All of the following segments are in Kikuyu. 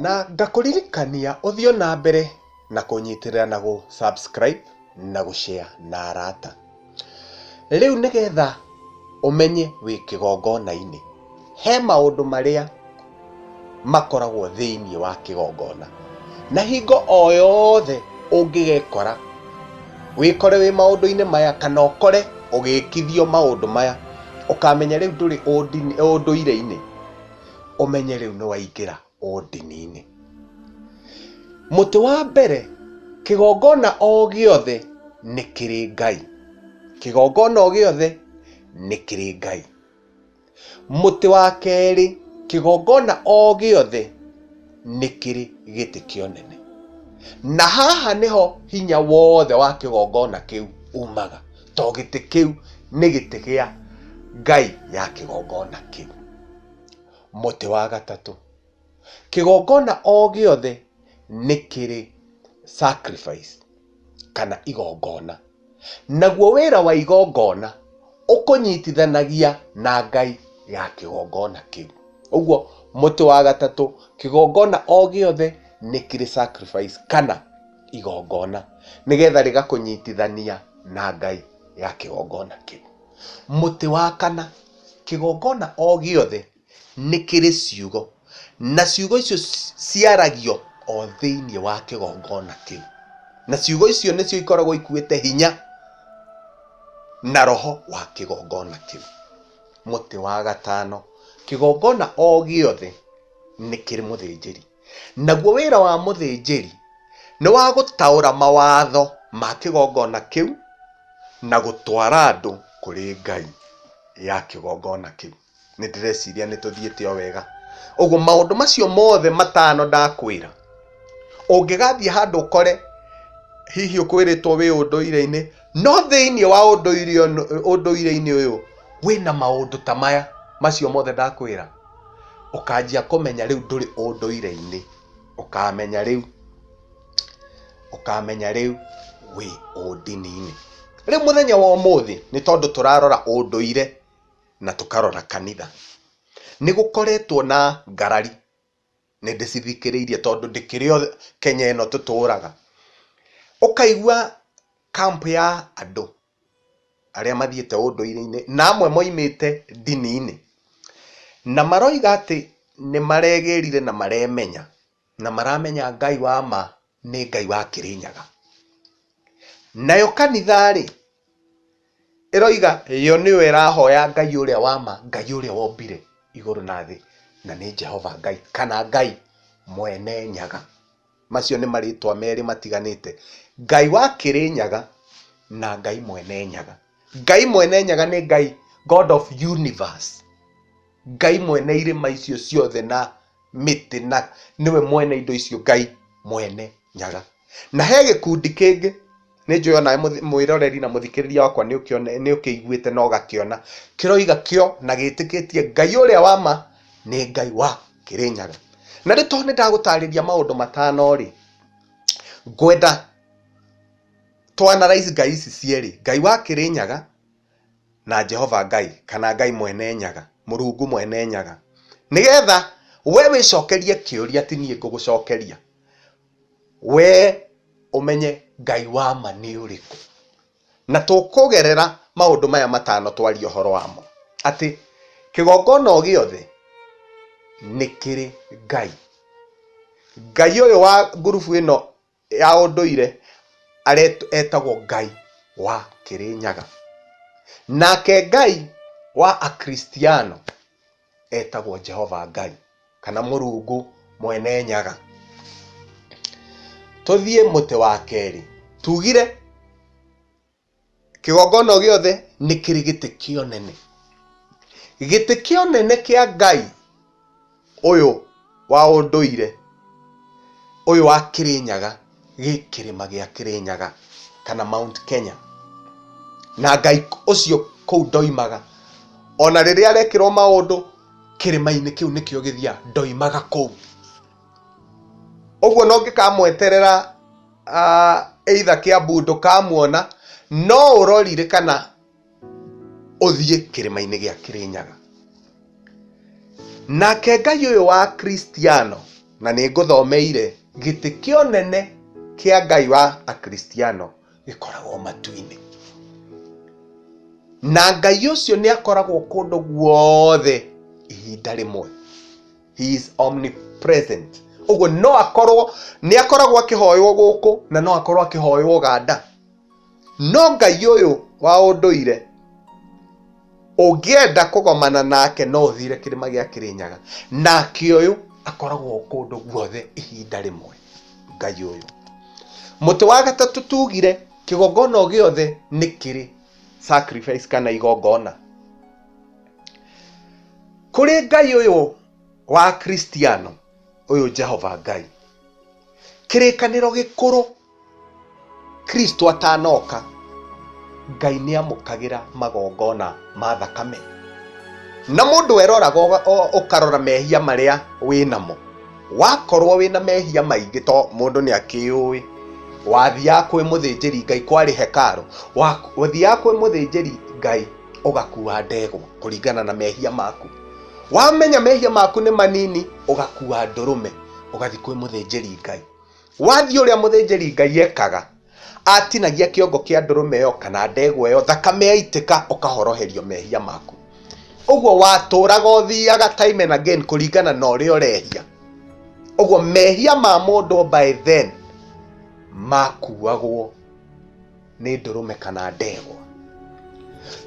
Na ngakũririkania ũthiĩ o na mbere na kũnyitĩrĩra na gũ subscribe na gũ share na arata. Rĩu nĩgetha ũmenye wĩ kĩgongona-inĩ, he maũndũ marĩa makoragwo thĩinĩ wa kĩgongona. Na hingo o yothe ũngĩgekora, wĩkore wĩ maũndũ-inĩ maya kana ũkore ũgĩkithio maũndũ maya, ũkamenya rĩu ndũrĩ ũndũire-inĩ, ũmenye rĩu nĩ waingĩra ũndini-inĩ. Mũtĩ wa mbere, kĩgongona o gĩothe nĩ kĩrĩ Ngai. Kĩgongona o gĩothe nĩ kĩrĩ Ngai. Mũtĩ wa kerĩ, kĩgongona o gĩothe nĩ kĩrĩ gĩtĩ kĩa ũnene. Na haha nĩho hinya wothe wa kĩgongona kĩu umaga, to gĩtĩ kĩu nĩ gĩtĩ kĩa Ngai ya kĩgongona kĩu. Mũtĩ wa gatatũ, kĩgongona o gĩothe nĩ kĩrĩ sacrifice kana igongona. Naguo wĩra wa igongona ũkũnyitithanagia na Ngai ya kĩgongona kĩu. Ũguo mũtĩ wa gatatũ, kĩgongona o gĩothe nĩ kĩrĩ sacrifice kana igongona, nĩgetha rĩgakũnyitithania na Ngai ya kĩgongona kĩu. Mũtĩ wa kana, kĩgongona o gĩothe nĩ kĩrĩ ciugo, na ciugo icio ciaragio o thĩinĩ wa kĩgongona kĩu. Na ciugo icio nĩcio ikoragwo ikuĩte hinya na roho wa kĩgongona kĩu. Mũtĩ wa gatano, kĩgongona o gĩothe nĩ kĩrĩ mũthĩnjĩri. Naguo wĩra wa mũthĩnjĩri nĩ wa gũtaũra mawatho ma kĩgongona kĩu na gũtwara andũ kũrĩ Ngai ya kĩgongona kĩu. Nĩ ndĩreciria nĩ tũthiĩte o wega. Ũguo maũndũ macio mothe matano ndakwĩra, ũngĩgathiĩ handũ ũkore hihi ũkwĩrĩtwo wĩ ũndũire-inĩ, no thĩinĩ wa ũndũire-inĩ ũyũ wĩna maũndũ ta maya macio mothe ndakwĩra, ũkanjia kũmenya rĩu ndũrĩ ũndũire-inĩ, ũkamenya rĩu, ũkamenya rĩu wĩ ũndini-inĩ. Rĩu mũthenya wa ũmũthĩ nĩ tondũ tũrarora ũndũire na tũkarora kanitha, nĩ gũkoretwo na ngarari, nĩ ndĩcithikĩrĩirie tondũ ndĩkĩrĩ o Kenya ĩno tũtũraga. Ũkaigua camp ya andũ arĩa mathiĩte ũndũire-inĩ na amwe moimĩte ndini-inĩ, na maroiga atĩ nĩ maregĩrire na maremenya, na maramenya Ngai wa ma nĩ Ngai wa Kĩrĩnyaga. Nayo kanitha-rĩ, ĩroiga yo nĩyo ĩrahoya Ngai ũrĩa wa ma, Ngai ũrĩa wombire igũrũ na thĩ, na nĩ Jehova Ngai kana Ngai Mwene Nyaga. Macio nĩ marĩtwa merĩ matiganĩte, Ngai wa Kĩrĩnyaga na Ngai Mwene Nyaga. Ngai Mwene Nyaga nĩ Ngai God of universe, Ngai mwene irĩma icio ciothe na mĩtĩ na nĩwe mwene indo icio, Ngai Mwene Nyaga. Na he gĩkundi kĩngĩ nĩ njũĩ onawe mwĩroreri na mũthikĩrĩria wakwa nĩ ũkĩiguĩte na ũgakĩona, kĩroiga kĩo na gĩtĩkĩtie Ngai ũrĩa wa ma nĩ Ngai wa Kĩrĩnyaga. Na rĩu tondũ nĩ ndagũtarĩria maũndũ matano rĩ, ngwenda tũ analyze ngai ici cierĩ, Ngai wa Kĩrĩnyaga na Jehova Ngai kana Ngai Mwene Nyaga, Mũrungu Mwene Nyaga, nĩgetha we wĩcokerie kĩũria ti niĩ ngũgũcokeria. We ũmenye Ngai wa ma nĩ ũrĩkũ. Na tũkũgerera maũndũ maya matano twarie ũhoro wamo. Atĩ kĩgongona o gĩothe nĩ kĩrĩ Ngai. Ngai ũyũ wa ngurubu ĩno ya ũndũire etagwo Ngai wa Kĩrĩnyaga. Nake Ngai wa Akristiano etagwo Jehova Ngai kana Mũrungu Mwene Nyaga. Tũthiĩ mũtĩ wa kerĩ. Tugire kĩgongona o gĩothe nĩ kĩrĩ gĩtĩ kĩa ũnene. Gĩtĩ kĩa ũnene kĩa Ngai ũyũ wa ũndũire, ũyũ wa Kĩrĩnyaga, gĩ kĩrĩma gĩa Kĩrĩnyaga kana Mount Kenya. Na Ngai ũcio kũu ndoimaga. Ona rĩrĩa arekĩrwo maũndũ kĩrĩma-inĩ kĩu nĩkĩo gĩthiaga, ndoimaga kũu. Ũguo ona ũngĩkamweterera either Kiambu ndũkamuona, no ũrorire kana ũthiĩ kĩrĩma-inĩ gĩa Kĩrĩnyaga. Nake Ngai ũyũ wa Akristiano Na nĩ ngũthomeire gĩtĩ kĩa ũnene kĩa Ngai wa Akristiano gĩkoragwo matu-inĩ. Na Ngai ũcio nĩ akoragwo kũndũ guothe ihinda rĩmwe. He is omnipresent. Ũguo no akorwo nĩ akoragwo akĩhoywo gũkũ na no akorwo akĩhoywo Ũganda. No Ngai ũyũ wa ũndũire ũngĩenda kũgomana nake no ũthire kĩrĩma gĩa Kĩrĩnyaga. Nake ũyũ akoragwo kũndũ guothe ihinda rĩmwe. Ngai ũyũ. Mũtĩ wa gatatũ tugire kĩgongona o gĩothe nĩ kĩrĩ sacrifice kana igongona. Kũrĩ Ngai ũyũ wa Kristiano, ũyũ Jehova Ngai, kĩrĩkanĩro gĩkũrũ Kristo atanoka, Ngai nĩ amũkagĩra magongona ma thakame. Na mũndũ eroraga ũkarora mehia marĩa wĩnamo. Wakorwo wĩna mehia maingĩ to mũndũ nĩ akĩũĩ. Wathiaga kwĩ mũthĩnjĩri Ngai kwarĩ hekarũ, wathiaga kwĩ mũthĩnjĩri Ngai ũgakua ndegwa kũringana na mehia maku. Wamenya mehia maku nĩ manini ũgakua ndũrũme ũgathiĩ kwĩ mũthĩnjĩri Ngai. Wathiĩ ũrĩa mũthĩnjĩri Ngai ekaga, atinagia kĩongo kĩa ndũrũme ĩyo kana ndegwa ĩyo, thakame yaitĩka ũkahoroherio mehia maku. Ũguo watũraga ũthiaga time and again kũringana na ũrĩa ũrehia. Ũguo mehia ma mũndũ by then makuagwo nĩ ndũrũme kana ndegwa.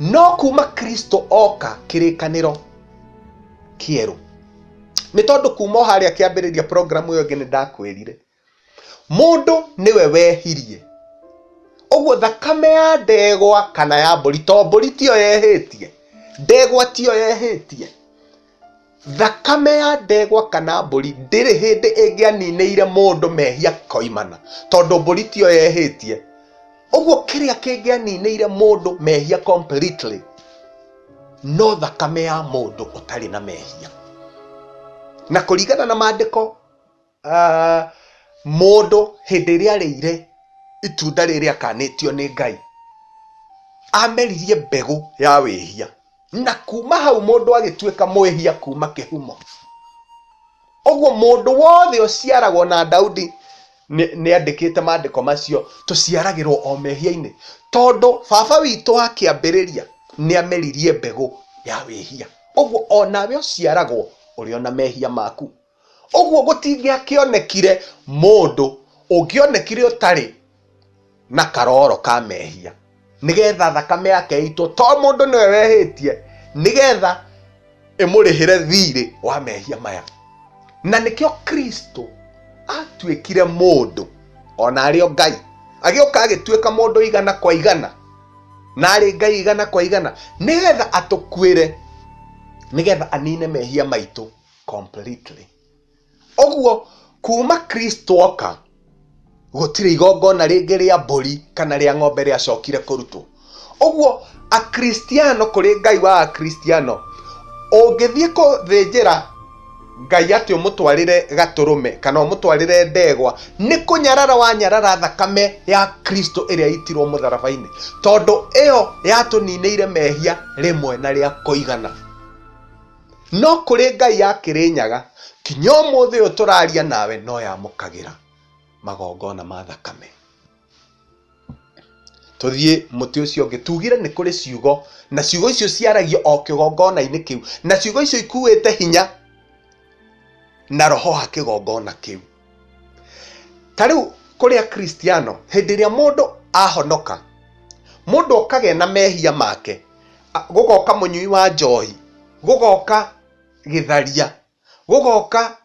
No kuma Kristo oka kĩrĩkanĩro kĩerũ, nĩ tondũ kuma o harĩa kĩambĩrĩria program ĩyo ĩngĩ nĩ ndakwĩrire mũndũ nĩwe wehirie. Ũguo thakame ya ndegwa kana ya mbũri, to mbũri tiyo yehĩtie, ndegwa tiyo yehĩtie, thakame ya ndegwa kana mbũri ndĩrĩ hĩndĩ ĩngĩaninĩire mũndũ mehia koimana, tondũ mbũri tiyo yehĩtie. Ũguo kĩrĩa kĩngĩaninĩire mũndũ mehia completely no thakame ya mũndũ ũtarĩ na mehia. Na kũringana na maandĩko, mũndũ hĩndĩ ĩrĩa arĩire itunda rĩrĩa akanĩtio nĩ Ngai, ameririe mbegũ ya wĩhia, na kuma hau mũndũ agĩtuĩka mwĩhia kuma kĩhumo. Ũguo mũndũ wothe ũciaragwo na Daudi nĩ andĩkĩte maandĩko macio, tũciaragĩrwo o mehia-inĩ, tondũ baba witũ wa kĩambĩrĩria nĩ ameririe mbegũ ya wĩhia. Ũguo onawe ũciaragwo ũrĩ o na mehia maku. Ũguo gũtingĩakĩonekire mũndũ ũngĩonekire ũtarĩ na karoro ka mehia, nĩgetha thakame yake ĩitwo, to mũndũ nĩwe wehĩtie, nĩgetha ĩmũrĩhĩre thirĩ wa mehia maya. Na nĩkĩo Kristo atuĩkire mũndũ, ona arĩ o Ngai, agĩũka agĩtuĩka mũndũ igana kwa igana, na arĩ Ngai igana kwa igana, nĩgetha atũkuĩre, nĩgetha anine mehia maitũ completely. Ũguo kuma Kristo oka, gũtirĩ igongona rĩngĩ rĩa mbũri kana rĩa ng'ombe rĩacokire kũrutwo. Ũguo Akristiano, kũrĩ Ngai wa Akristiano, ũngĩthiĩ kũthĩnjĩra Ngai atĩ ũmũtwarĩre gatũrũme kana ũmũtwarĩre ndegwa, nĩ kũnyarara wanyarara thakame ya Kristo ĩrĩa itirwo mũtharaba-inĩ, tondũ ĩyo yatũninĩire mehia rĩmwe na rĩa kũigana. No kũrĩ Ngai ya Kĩrĩnyaga, kinya ũmũthĩ ũyũ tũraria nawe no yamũkagĩra magongona ma thakame. Tũthiĩ mũtĩ ũcio ũngĩ, tugire nĩ kũrĩ ciugo, na ciugo icio ciaragio o kĩgongona-inĩ kĩu, na ciugo icio ikuĩte hinya na roho wa kĩgongona kĩu. Ta rĩu kũrĩ Akristiano, hĩndĩ ĩrĩa mũndũ ahonoka, mũndũ okaga ena mehia make, gũgoka mũnyui wa njohi, gũgoka gĩtharia, gũgoka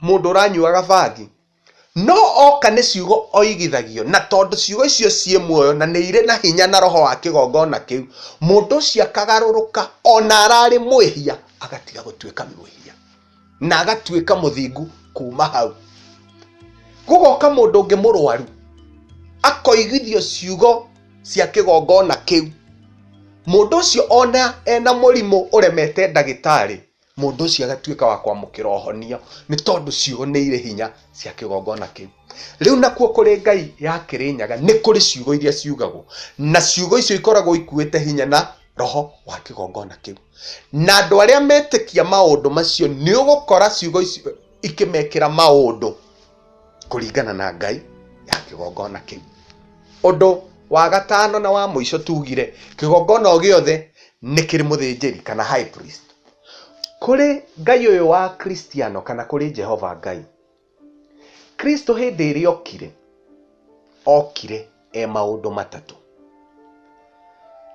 mũndũ ũranyuaga bangi, no oka nĩ ciugo oigithagio, na tondũ ciugo icio ciĩ muoyo na nĩ irĩ na hinya na roho wa kĩgongona kĩu, mũndũ ũcio akagarũrũka ona ararĩ mwĩhia agatiga gũtuĩka mwĩhia na agatuĩka mũthingu kuma hau. Gũgoka mũndũ ũngĩ mũrwaru akoigithio ciugo cia kĩgongona kĩu, mũndũ ũcio ona ena mũrimũ ũremete ndagĩtarĩ, mũndũ ũcio agatuĩka wa kwamũkĩra ũhonio nĩ tondũ ciugo nĩ irĩ hinya cia kĩgongona kĩu. Rĩu nakuo kũrĩ Ngai ya Kĩrĩnyaga nĩ kũrĩ ciugo iria ciugagwo, na ciugo icio ikoragwo ikuĩte hinya na roho wa kĩgongona kĩu. Na andũ arĩa metĩkia maũndũ macio nĩ ũgũkora ciugo icio ikĩmekĩra maũndũ kũringana na Ngai ya kĩgongona kĩu. Ũndũ wa gatano na wa mũico tugire kĩgongona o gĩothe nĩ kĩrĩ mũthĩnjĩri kana high priest. Kũrĩ Ngai ũyũ wa Kristiano kana kũrĩ Jehova Ngai, Kristo hĩndĩ ĩrĩa okire, okire e maũndũ matatũ.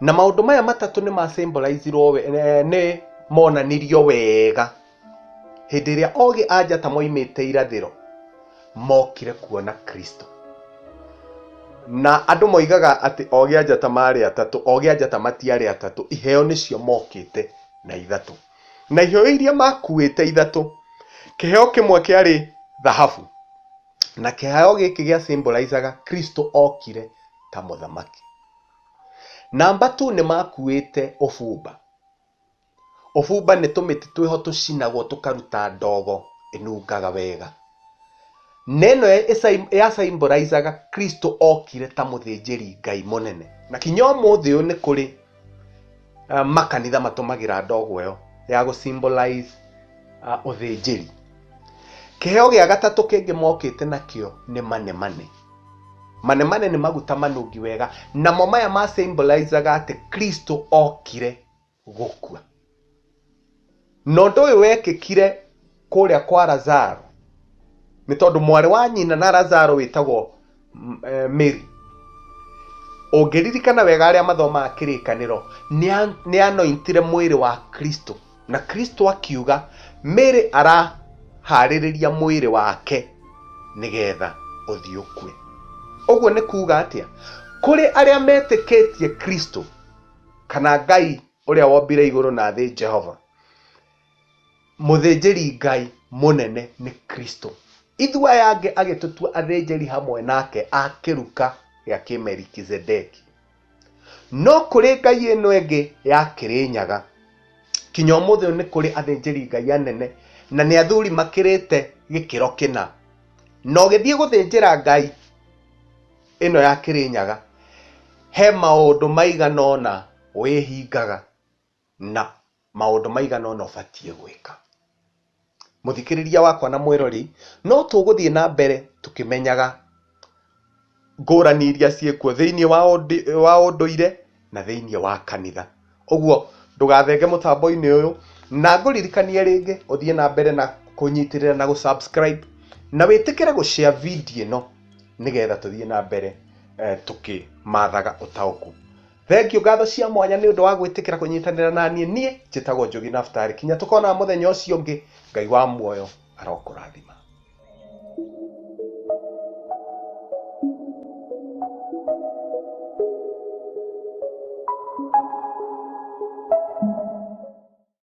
Na maũndũ maya matatũ nĩ ma symbolizirwo nĩ monanirio wega hĩndĩ ĩrĩa ogĩ a njata moimĩte irathĩro mokire kuona Kristo. Na andũ moigaga atĩ ogĩ a njata marĩ atatũ, ogĩ a njata matiarĩ atatũ, iheo nĩcio mokĩte na ithatũ. Na iheo iria makuĩte ithatũ, kĩheo kĩmwe kĩarĩ thahabu, na kĩheo gĩkĩ gĩa symbolizaga Kristo okire ta mũthamaki. Namba tu nĩ makuĩte ũbumba. Ũbumba nĩ tũmĩtĩ twĩho tũcinagwo tũkaruta ndogo ĩnungaga wega. Na ĩno ya symbolizaga Kristo okire ta mũthĩnjĩri Ngai mũnene. Na kinya ũmũthĩ ũyũ nĩ kũrĩ makanitha matũmagĩra ndogo ĩyo ya gũ symbolize ũthĩnjĩri. Kĩheo gĩa gatatũ kĩngĩ mokĩte nakĩo nĩ manemane. Manemane nĩ maguta manungi wega, namo maya ma symbolizaga atĩ Kristo okire gũkua. Na ũndũ ũyũ wekĩkire kũrĩa kwa Lazaro nĩ tondũ mwarĩ wa nyina na Lazaro wĩtagwo Mary, ũngĩririkana wega arĩa mathomaga kĩrĩkanĩro, nĩ anointire mwĩrĩ wa Kristo, na Kristo akiuga Mary araharĩrĩria mwĩrĩ wake nĩgetha ũthiĩ ũkue. Ũguo nĩ kuga atĩa? Kũrĩ arĩa metĩkĩtie Kristo kana Ngai ũrĩa wombire igũrũ na thĩ Jehova, mũthĩnjĩri Ngai mũnene nĩ Kristo. Ithuĩ aya angĩ agĩtũtua athĩnjĩri hamwe nake a kĩruka gĩa kĩmelikizedeki. No kũrĩ Ngai ĩno ĩngĩ ya Kĩrĩnyaga, kinya ũmũthĩ ũyũ nĩ kũrĩ athĩnjĩri Ngai anene na nĩ athuri makĩrĩte gĩkĩro kĩna. Na ũgĩthiĩ gũthĩnjĩra Ngai ĩno ya Kĩrĩnyaga, he maũndũ maigana ũna wĩhingaga na maũndũ maigana ũna ũbatiĩ gwĩka. Mũthikĩrĩria wakwa na mwĩrori, no tũgũthiĩ na mbere tũkĩmenyaga ngũrani iria ciĩkuo thĩinĩ wa ũndũire na thĩinĩ wa kanitha. Ũguo ndũgathenge mũtambo-inĩ ũyũ, na ngũririkanie rĩngĩ ũthiĩ na mbere na kũnyitĩrĩra na gũ-subscribe na wĩtĩkĩre gũ-share video ĩno nĩgetha tũthiĩ na mbere tũkĩmathaga ũtaũku. Thengiũ, ngatho cia mwanya nĩ ũndũ wa gwĩtĩkĩra kũnyitanĩra na niĩ. Niĩ njĩtagwo Njogi Naftali. Kinya tũkona mũthenya ũcio ũngĩ, Ngai wa muoyo arokũrathima.